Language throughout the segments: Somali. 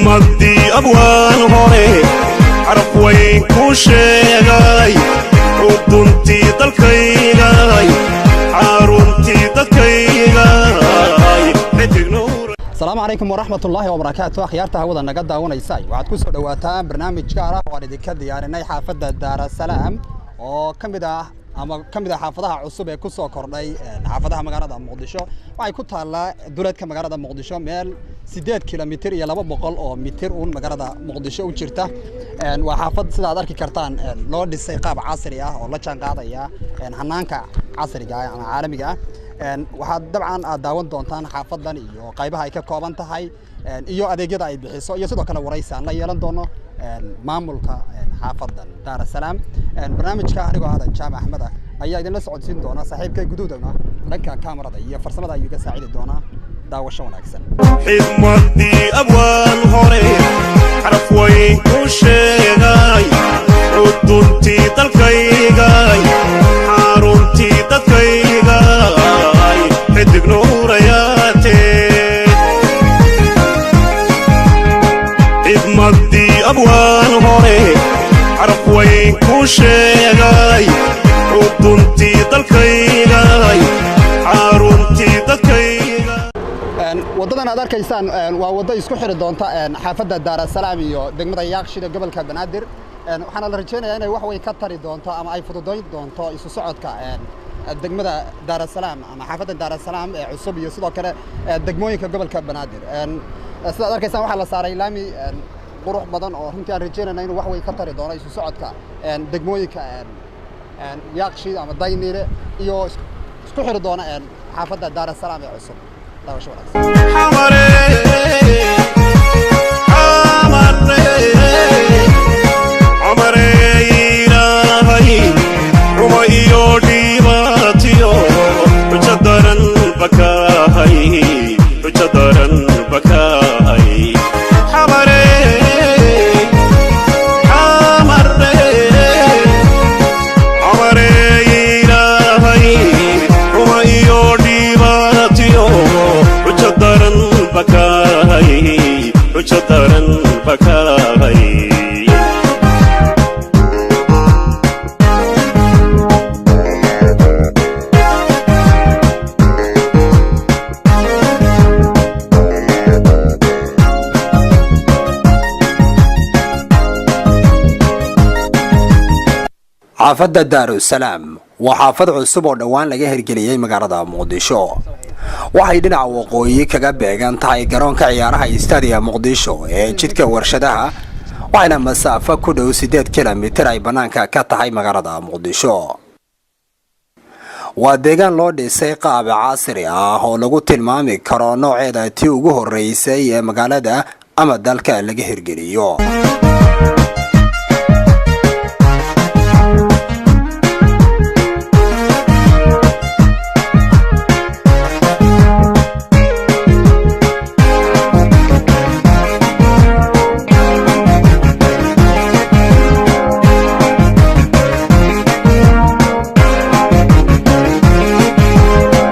Xigmaddii abwaan hore carab weyn ku sheegay, xuduntii dalkaygay, xaruntii dadkaygay, xidignuur. Asalaamu calaykum waraxmatullaahi wabarakaatu. Akhyaarta hawada naga daawanaysa, waxaad ku soo dhawaataan barnaamij gaar ah oo aan idinka diyaarinay xaafadda Daarasalaam oo ka mid ah ama ka mid ah xaafadaha cusub ee ku soo kordhay xaafadaha magaalada Muqdisho. Waxay ku taallaa duleedka magaalada Muqdisho, meel 8 kilomitir iyo 200 oo mitir uun magaalada Muqdisho u jirta. Waa xaafad sida aad arki kartaan loo dhisay qaab casri ah oo la jaan qaadaya hanaanka casriga ah ama caalamiga ah. Waxaad dabcan aad daawan doontaan xaafadan iyo qaybaha ay ka kooban tahay iyo adeegyada ay bixiso, iyo sidoo kale waraysi aan la yeelan doono maamulka xaafadan Daarasalaam. Barnaamijka anigoo Aadan Jaamac Axmed ah ayaa idinla socodsiin doona. Saaxiibkay Guduudana dhanka kaamarada iyo farsamada ayuu iga saacidi doonaa. Daawasho wanaagsan. Xigmaddii abwaan hore caraf weyn ku sheegay, xuduntii dalkaygay, xaruntii dadkaygay, xidig nuurayaatee. Xigmaddii abwaan hore caraf weyn ku sheegay, xuduntii dalkaygay, xaruntii dadkayga. Waddadan aad arkaysaan waa waddo isku xiri doonta xaafadda Daarasalaam iyo degmada Yaaqshida, gobolka Banaadir. Waxaana la rajeynayaa inay wax weyn ka tari doonto ama ay fududayn doonto isu socodka degmada Daarasalaam ama xaafadda Daarasalaam ee cusub iyo sidoo kale degmooyinka gobolka Banaadir. Sidaad arkaysaan, waxaa la saaray laami qurux badan oo runtii aan rajeynayna inuu wax weyn ka tari doono isu socodka degmooyinka Yaaqshid ama Dayniile iyo isku xiri doona xaafadda Daarasalaam ee cusub. Daawasho wanaagsan. Xamare, xamare, xamare, ilaahay xumo iyo dhibaatiyo xujo daran bakaahay, xujo daran bakaahay. Xamare, xamare, xamare, ilaahay xumo iyo dhibaatiyo xujo daran bakaahay, xujo daran bakaahay. Xaafadda Daarusalaam waa xaafad cusub oo dhowaan laga hirgeliyey magaalada Muqdisho. Waxay dhinaca waqooyi kaga beegan tahay garoonka ciyaaraha Stadium Muqdisho ee jidka Warshadaha, waxayna masaafo ku dhow 8 kilomitir ay bannaanka ka tahay magaalada Muqdisho. Waa deegaan loo dhisay qaab casri ah oo lagu tilmaami karo nooceeda tii ugu horreysay ee magaalada ama dalka laga hirgeliyo.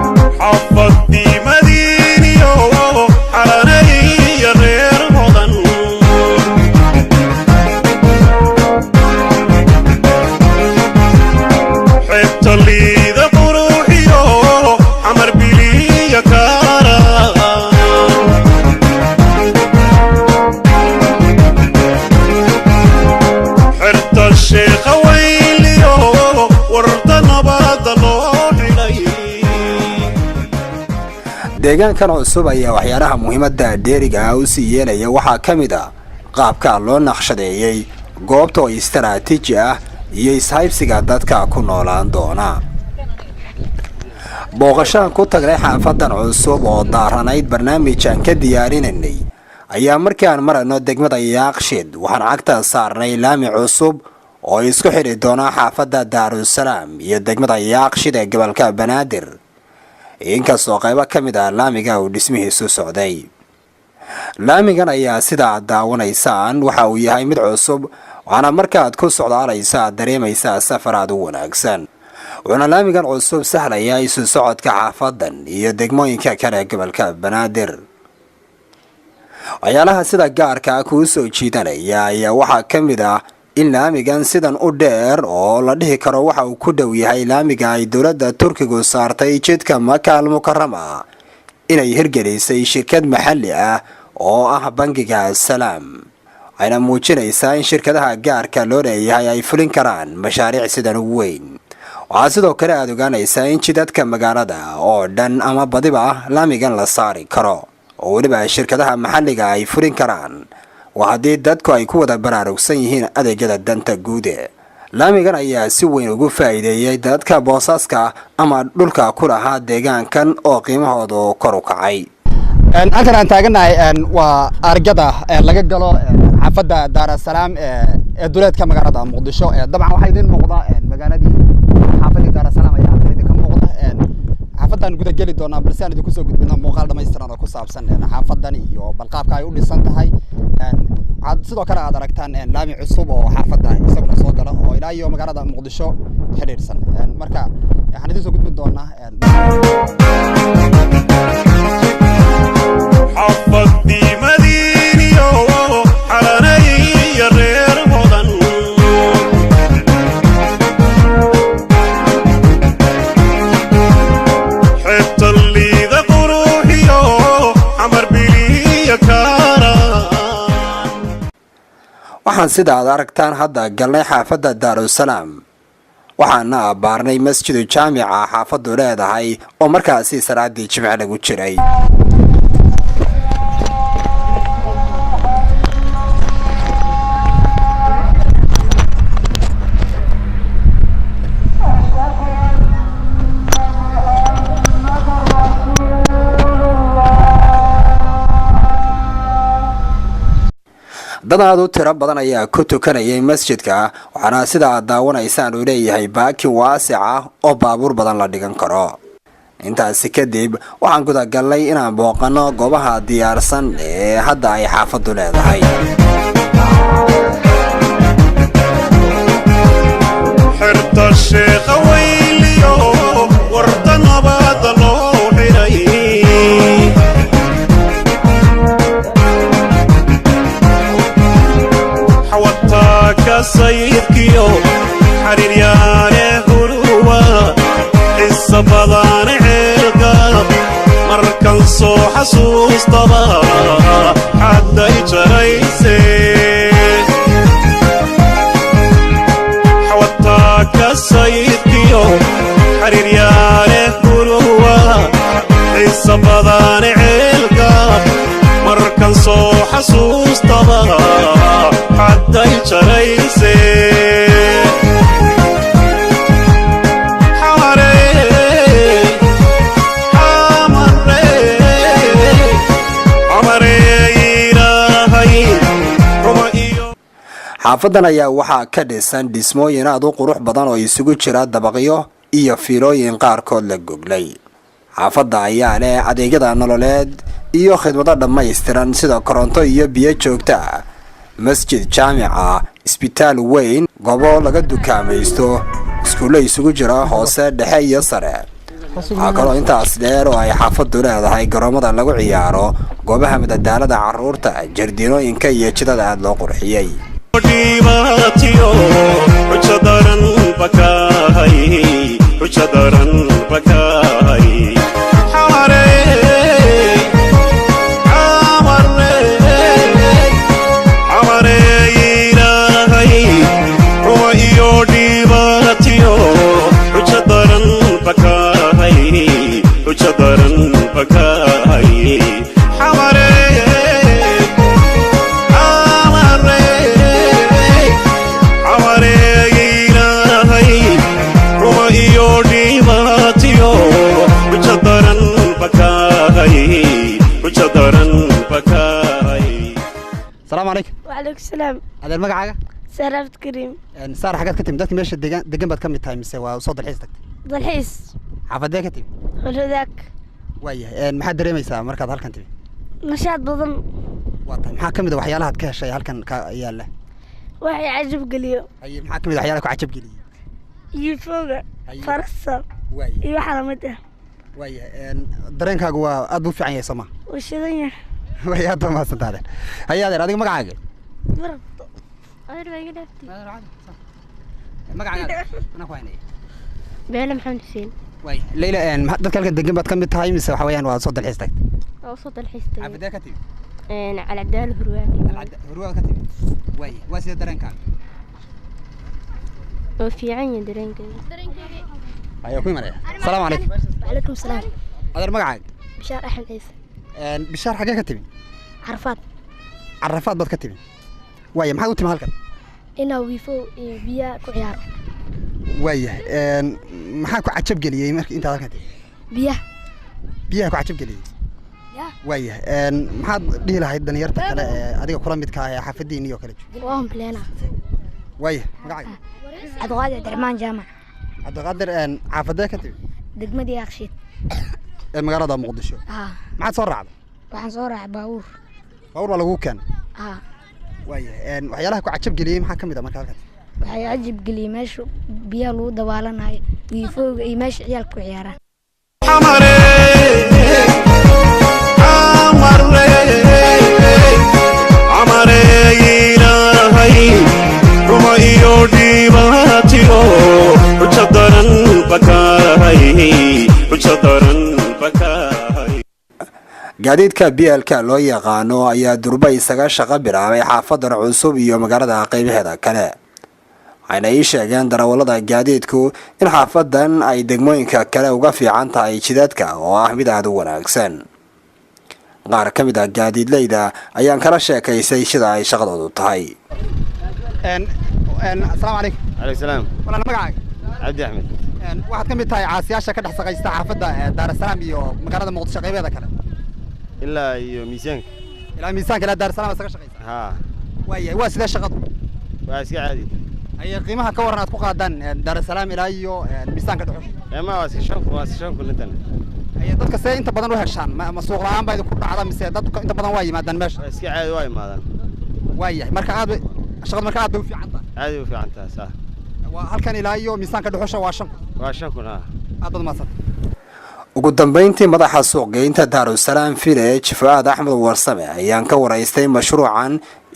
Xaafadii Madiiniyo Xaranaya reer Hodan, xeebta Liida quruxiyo Xamar biliya kaara. Xerta Sheekha Weyliyo warta nabada loo xidhay. Deegaankan cusub ayaa waxyaalaha muhiimadda dheeriga ah u sii yeelaya waxaa ka mid ah qaabka loo naqshadeeyey goobta oo istaraatiiji ah iyo ishaybsiga dadka ku noolaan doona. Booqashaan ku tagnay xaafadan cusub oo daaranayd barnaamij aan ka diyaarinaynay ayaa markii aan marayno degmada Yaaqshid waxaan cagta saarnay laami cusub oo isku xidhi doona xaafadda Daarusalaam iyo degmada Yaaqshid ee gobolka Banaadir. Inkastoo qaybo ka mid ah laamiga uu dhismihiisu socday, laamigan ayaa sida aad daawanaysaan waxa uu yahay mid cusub, waxaana markaad ku socdaalaysa aad dareemaysaa safar aad u wanaagsan. Wuxuuna laamigan cusub sahlayaa isu socodka xaafadan iyo degmooyinka kale ee gobolka Banaadir. Waxyaalaha sida gaarka kuu soo jiidanaya ayaa waxaa ka mid ah in laamigan sidan u dheer oo la dhihi karo waxa uu ku dhow yahay laamiga ay dowladda Turkigu saartay jidka Maka Al Mukarama inay hirgelisay shirkad maxalli ah oo ah bangiga Salaam, waxayna muujinaysaa in shirkadaha gaarka loo leeyahay ay fulin karaan mashaariic sidan u weyn. Waxaa sidoo kale aada ogaanaysaa in jidadka magaalada oo dhan ama badiba laamigan la saari karo oo weliba shirkadaha maxalliga ay fulin karaan, waa haddii dadku ay ku wada baraarugsan yihiin adeegyada danta guude. Laamigan ayaa si weyn ugu faa'iideeyey dadka boosaska ama dhulka ku lahaa deegaankan oo qiimahoodu kor u kacay. Halkan aan taaganahay waa argada laga galo xaafadda Daarasalaam ee duleedka magaalada Muqdisho. Dabcan waxaa idin muuqda magaaladii, xaafaddii Daarasalaam ayaa halkan idinka muuqda. Xaafaddan guda geli doonaa, balse aan idinku soo gudbino muuqaal dhamaystiran oo ku saabsan xaafaddan iyo balqaabka ay u dhisan tahay. Waxaad sidoo kale aad aragtaan laami cusub oo xaafadda isaguna soo gala oo ilaa iyo magaalada Muqdisho xidhiidhsan. Marka waxaan idin soo gudbin doonaa Xafadii Madiiniyo Xalanaya reer Hodan, xeebta Liida quruxiyo Xamar biliya kaara. Waxaan sida aad aragtaan hadda galnay xaafadda Daarusalaam, waxaana abbaarnay masjidu jaamica xaafaddu leedahay oo markaasi salaadii jimce lagu jiray. Dad aad u tiro badan ayaa ku tukanayay masjidka, waxaana sida aad daawanaysaan uu leeyahay baakin waasic ah oo baabuur badan la dhigan karo. Intaasi kadib waxaan gudagalnay inaan booqanno goobaha diyaarsan ee hadda ay xaafaddu leedahay. Xerta Sheekha Weyliyo warta nabada loo xidhay, xawataaka sayidkiyo xariiryaane huruwa xisa badane ceelka markan soo xasuustaba xadday jarayse. Xawataaka sayidkiyo xariiryaane huruwa xisa badane ceelka markan soo xasuustaba xadday jarayse. Xaafadan ayaa waxaa ka dhisan dhismooyin aad u qurux badan oo isugu jira dabaqyo iyo fiilooyin qaarkood la goglay. Xaafadda ayaa leh adeegyada nololeed iyo khidmado dhammaystiran sida koronto iyo biyo joogto ah, masjid jaamica, isbitaal weyn, goobo laga dukaamaysto, iskuullo isugu jira hoose, dhexe iyo sare. Waxaa kaloo intaas dheer oo ay xaafaddu leedahay garoomada lagu ciyaaro, goobaha madadaalada carruurta, jardiinooyinka iyo jidada aada loo qurxiyey. Dhibaatiyo xujo daran bakahay, xujo daran bakahay, xamare xamare xamare ilaahay ruma iyo dhibaatiyo xujo daran bakahay, xujo daran bakahay, xamare xamare xamare ilaahay ruma iyo dhibaatiyo xujo daran bakahay, xujo daran bakahay. Asalaamu calaykum. وعليكم السلام. Adeer, magacaaga? سلامة كريم. Saar, xaggaad ka timid? Dadka meesha degan degan baad ka mid tahay mise waa soo dalxiis tagtay? dalxiis. Xaafadee ka timid? Holudaak. Waayahay, maxaad dareemaysaa markaad halkan timid? Nashaad badan. Waa tahay, maxaa ka mid a waxyaalahaad ka heshay halkan ka yaalla? Waxay cajab geliyo. Haye, maxaa ka mid a waxyaalaha ku cajab geliyey? Yiifooga. Haye. Farasta. Waayahay. Iyo waxa lamid ah. Waayahay, dareenkaagu waa aad buu u fiican yahay, soo ma? Wuu shidan yahay. Way aad baa mahadsantahay adeer. Haye adeer, adiga magacaaga? Adeer baa iga dhaaftay. Magacaaga anaa ku haynaya. Beele Maxamed Xuseen. Way Leyla, dadka halkan degan baad ka mid tahay mise waxa weeyaan waad soo dalxiis tagtay? Oo soo dalxiis tagay. Xaafadee ka timid? Calcadaal Hurwaa. Hurwaa ka timid. Way waa sidee dareenkaaga? Oo fiican yahay dareenkayga. Ayaa ku imanaya. Asalaamu calaykum. Wacalaykum salaam. Adeer, magacaaga? Bishaar Axmed Ciise. Bishaar, xagee ka timid? Carafaad. Carafaad baad ka timid. Waaya, maxaad u timi halkan? Inaa wiifo iyo biyaha ku ciyaaro. Waayahay, maxaa ku cajab geliyey marka intaad halkan timid? Biyaha. Biyaha ku cajab geliyey. Waayahay, maxaad dhihi lahayd dhalinyarta kale ee adiga kula midka ah ee xaafadiinii oo kale jooga? Waa humpleena. Waaya, magacaaga? Cabdiqaadir Cabdiraxmaan Jaamac. Cabdiqaadir, xaafadee ka timid? Degmadii Yaaqshiid. Ee magaalada Muqdisho? Haa. Maxaad soo raacday? Waxaan soo raacay baabuur. Baabuur baa lagu keenay? Haa. Waayahay, waxyaalaha ku cajab geliyey maxaa ka mid ah marka halkan? Waxay cajab geliyey meesha biyaha lagu dabaalanayo, wiifooga iyo meesha ciyaalka ku ciyaaraan. Amare, amare, amare, ilaahay ruma iyo dhibaatiyo xujo daran bakahay, xujo daran bakahay. Gaadiidka BLK loo yaqaano ayaa durba isaga shaqo bilaabay xaafadan cusub iyo magaalada qaybaheeda kale. Waxayna ii sheegeen darawallada gaadiidku in xaafadan ay degmooyinka kale uga fiican tahay jidadka oo ah mid aada u wanaagsan. Qaar ka mid ah gaadiidleyda ayaan kala sheekaysay sida ay shaqadoodu tahay. Asalaamu calaykum. عليك السلام. Walaal, magacaaga? عبدي احمد. Waxaad ka mid tahay caasiyaasha ka dhex shaqaysta xaafadda Daarasalaam iyo magaalada Muqdisho qaybeeda kale? ilaa iyo miisaanka. Ilaa miisaanka, ilaa Daarasalaam isaga shaqaysa? haa. Waayahay, waa sidee shaqadu? Waa iska caadi. Haye, qiimaha ka waran aad ku qaadaan Daarasalaam ilaa iyo miisaanka dhuxusha? Qiimaha waa iska 5,000, waa iska 5,000 intan. Haye, dadka see inta badan u heshaan? Ma suuq la'aan baa idinku dhacda mise dadka inta badan waa yimaadaan meesha? Waa iska caadi, waa imaadaan. Waayahay, marka aad bay shaqadu marka aad bay u fiican tahay? Caadi u fiican tahay, saa. Waa halkan ilaa iyo miisaanka dhuxusha waa 5,000? Waa 5,000, haa. Aad baad mahadsan. Ugu dambeyntii, madaxa suuqgeynta Daarusalaam Village, Fu'aad Axmed Warsame, ayaan ka waraystay mashruucan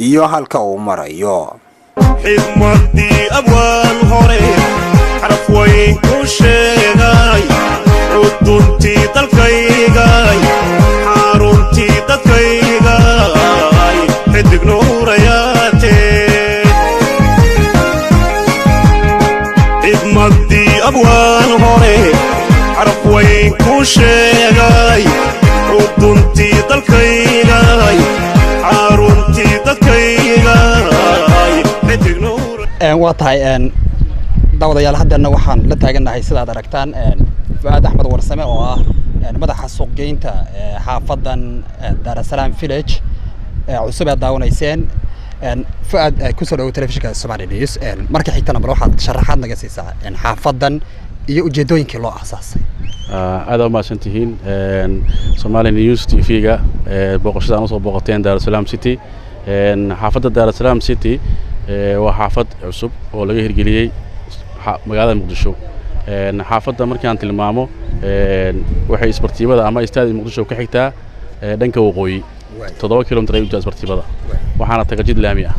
iyo halka uu marayo. Xigmadii abwaan hore xaraf weyn ku sheegay, cuduntii dalkaygay, xaruntii dadkaygay, xidig nuurayaatee. Xigmadii abwaan hore xaraf weyn ku sheegay, cuduntii dalkaygay, xaruntii dadkaygay, xidig nuur. Waa tahay daawadayaal, haddeerna waxaan la taagannahay sidaad aragtaan Fu'aad Axmed Warsame oo ah madaxa suuqgeynta xaafadan Daarasalaam Village cusub aad daawanayseen. Fu'aad, kusoo dhawow telefishinka Somali News. Marka xigtana bal waxaad sharaxaad naga siisaa xaafadan iyo ujeedooyinkii loo aasaasay. Aad aa umahadsan tihiin Somali News TV-ga booqashada aan usoo booqateen Daarusalaam City. Xaafadda Daarusalaam City waa xaafad cusub oo laga hirgeliyey magaalada Muqdisho. Xaafadda markaan tilmaamo, waxay isbartiibada ama istaadi Muqdisho ka xigtaa dhanka waqooyi, 7 kilomitir ay u jirtaa isbartiibada, waxaana taga jid laami ah.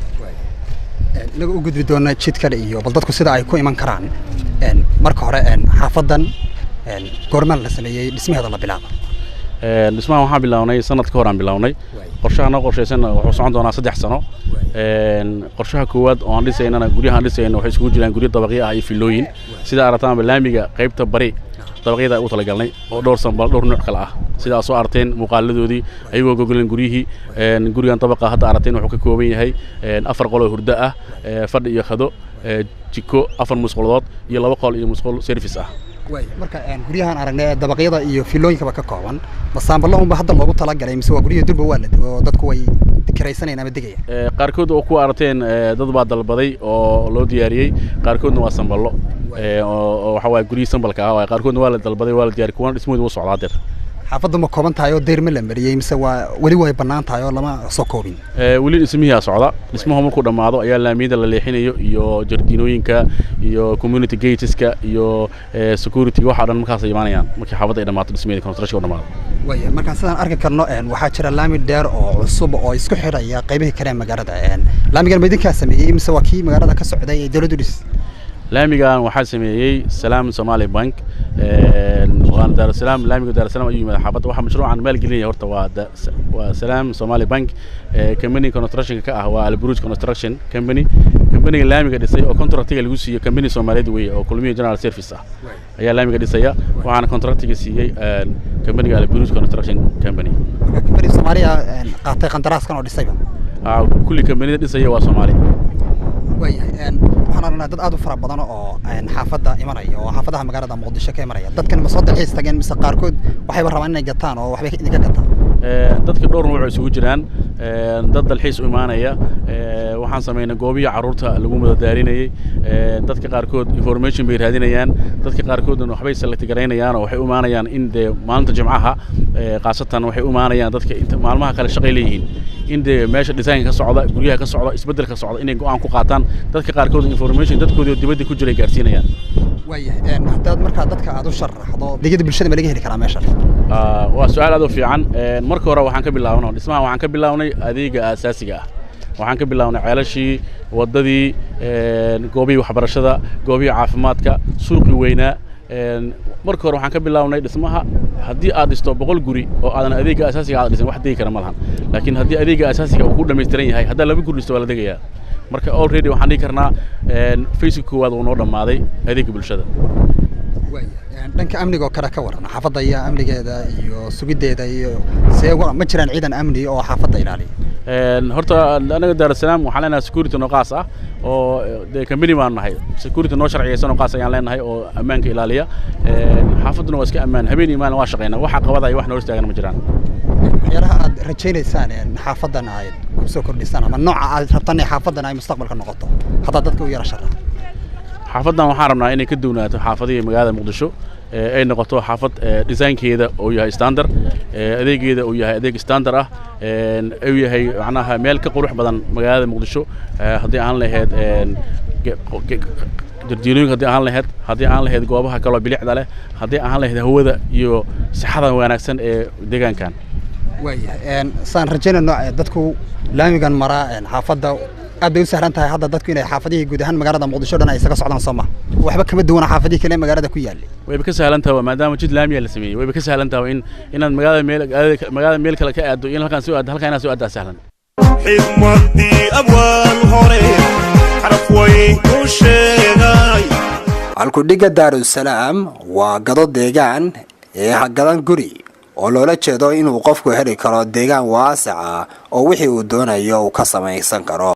Inaga u gudbi doona jidkan iyo bal dadku sida ay ku iman karaan. Marka hore, xaafadan goormaan la sameeyey, dhismaheeda la bilaaba? Dhismahan waxaan bilownay sanad ka hor aan bilownay. Qorshaha noo qorshaysanna wuxuu socon doonaa 3 sano. Qorshaha koowaad oo aan dhisaynana, guryaha aan dhisayna waxay isugu jiraan guryo dabaqyo ah iyo filooyin. Sida aragtaanba, laamiga qaybta bari dabaqyada ugu talagalnay oo dhowr sambal, dhowr nooc kale ah, sida aad soo aragteen muuqaaladoodii ayagoo gogolan guryihii. Gurigan dabaqa hadda aragteen wuxuu ka kooban yahay afar qol oo hurdo ah, fadhi iyo khado, jiko, afar musqulood iyo laba qol iyo musqul service ah. Marka guryahan aragnay ee dabaqyada iyo filooyinkaba ka kooban, ma saamballo unba hadda loogu talagalay mise waa guryihii durba waa la dego oo dadku way kiraysanayaan ama degayaan? Qaarkood oo ku aragteen dad baa dalbaday oo loo diyaariyey, qaarkoodna waa samballo oo waxa waaye guryihii sambalka ah waaye. Qaarkoodna waa la dalbaday, waa la diyaariyey, kuwana dhismahooda wuu socdaa deer. Xaafaddu ma kooban tahay oo deyr ma la mariyey, mise waa weli way bannaan tahay oo lama soo koobin? Weli dhismihiyaa socda. Dhismuhu markuu dhammaado ayaa laamiyada la leexinayo iyo jardiinooyinka iyo community gateska iyo security, waxa dhan markaas ay imaanayaan markii xaafadda ay dhammaato, dhismaheeda construction u dhamaado. Waaya, markaan sidaan arki karno, waxaa jira laami dheer oo cusub oo isku xidhaya qaybihii kale ee magaalada. Laamigan ma idinkaa sameeyey, mise waa kii magaalada ka socday ee dawladdu dhis? Laamigan waxaa sameeyey Salaam Somali Bank, waana Daarusalaam. Laamiga Daarusalaam ayuu yimid xaafadda. Waxaa mashruucan maalgelinaya horta waa Salaam Somali Bank. Company construction ka ah waa Alburuj Construction Company. Companyga laamiga dhisay oo contractiga lagu siiyey company Soomaaliyeed weeye oo Kulmiye General Service ah ayaa laamiga dhisaya, waxaana contractiga siiyey companyga Alburuj Construction Company. Marka company Soomaaliya qaatay qandaraaskan oo dhisayba? Kulli companida dhisaya waa Soomaali. Waayahay, waxaan aragnaa dad aad u fara badan oo xaafadda imanaya oo xaafadaha magaalada Muqdisho ka imanaya. Dadkan ma soo dalxiis tageen, mise qaarkood waxayba rabaan inay gataan oo waxbay idinka gataan? Dadka dhowr nooc isugu jiraan. Dad dalxiis u imaanaya, waxaan samaynay goobihii carruurta lagu madadaalinayay. Dadka qaarkood information bay raadinayaan, dadka qaarkoodna waxbay select garaynayaan oo waxay u imaanayaan in dee maalinta Jimcaha khaasatan waxay u imaanayaan dadka inta maalmaha kale shaqay leeyihiin, in dee meesha design ka socda, guryaha ka socda, isbeddel ka socda inay go'aan ku qaataan. Dadka qaarkood information dadkoodii oo dibadda ku jiray gaarsiinayaan. Waayahay, haddaad markaa dadka aad u sharaxdo, adeegyada bulshada ma laga heli karaa meeshan? Waa su-aal aad u fiican. Marka hore waxaan ka bilaabnay dhismaha, waxaan ka bilaabnay adeega aasaasiga ah. Waxaan ka bilaabnay ceelashii, waddadii, goobihii waxbarashada, goobihii caafimaadka, suuqii weynaa. Marka hore waxaan ka bilaabnay dhismaha. Haddii aad dhisto 100 guri oo aadan adeega asaasiga aad dhisin, wax degi kara ma lahan. Laakiin haddii adeega asaasiga uu ku dhammaystiran yahay, haddaa laba guri dhisto, waa la degayaa. Marka already waxaan dhihi karnaa phaseka koowaad uu noo dhammaaday, adeega bulshada. Dhanka amniga oo kale ka waran, xaafadda iyo amnigeeda iyo sugiddeeda iyo see ma jiraan ciidan amni oo xaafadda ilaaliya? Horta anaga Daarusalaam waxaan leenahay security noo qaas ah oo dee company baanu nahay, security noo sharciyeysan oo qaas ayaan leenahay oo ammaanka ilaaliya. Xaafadduna waa iska ammaan, habeen iyo maalin waa shaqeynaa. Waxa qabadaya, wax noo istaagana ma jiraan. Waxyaalaha aad rajaynaysaan xaafaddan aad kusoo kordhisaan ama nooca aad rabtaan in xaafaddan ay mustaqbalka noqoto, haddaad dadka u yara sharax. Xaafaddan waxaan rabnaa inay ka duwanaato xaafadihii magaalada Muqdisho, ay noqoto xaafad designkeeda uu yahay standard, adeegeeda uu yahay adeeg standard ah, uu yahay macnaha meel ka qurux badan magaalada Muqdisho, haddii aan lahayd jardiinooyinka, haddii aan lahayd goobaha kaloo bilicda leh, haddii aan lahayd hawada iyo sixada wanaagsan ee deegaankan. Waayahay, saan rajaynayno, dadku laamigan maraa xaafadda aad bay u sahlan tahay hadda dadku inay xaafadihii guud ahaan magaalada Muqdisho dhan ay isaga socdaan, soo ma waxba kama duwana xaafadihii kale ee magaalada ku yaallay? Wayba ka sahlan tahay, maadaama jid laamiya la sameeyey. Wayba ka sahlan tahay in inaad magaalada meel kale ka aaddo, in halkaan soo aaddo, halkaan inaad soo aaddaa sahlan. Xigmadii abwaan hore xaraf weyn ku sheegay. Halkudhigga Daarusalaam waa gado deegaan ee hagadan guri, oo loola jeedo inuu qofku heli karo deegaan waasaca oo wixii uu doonayo uu ka samaysan karo.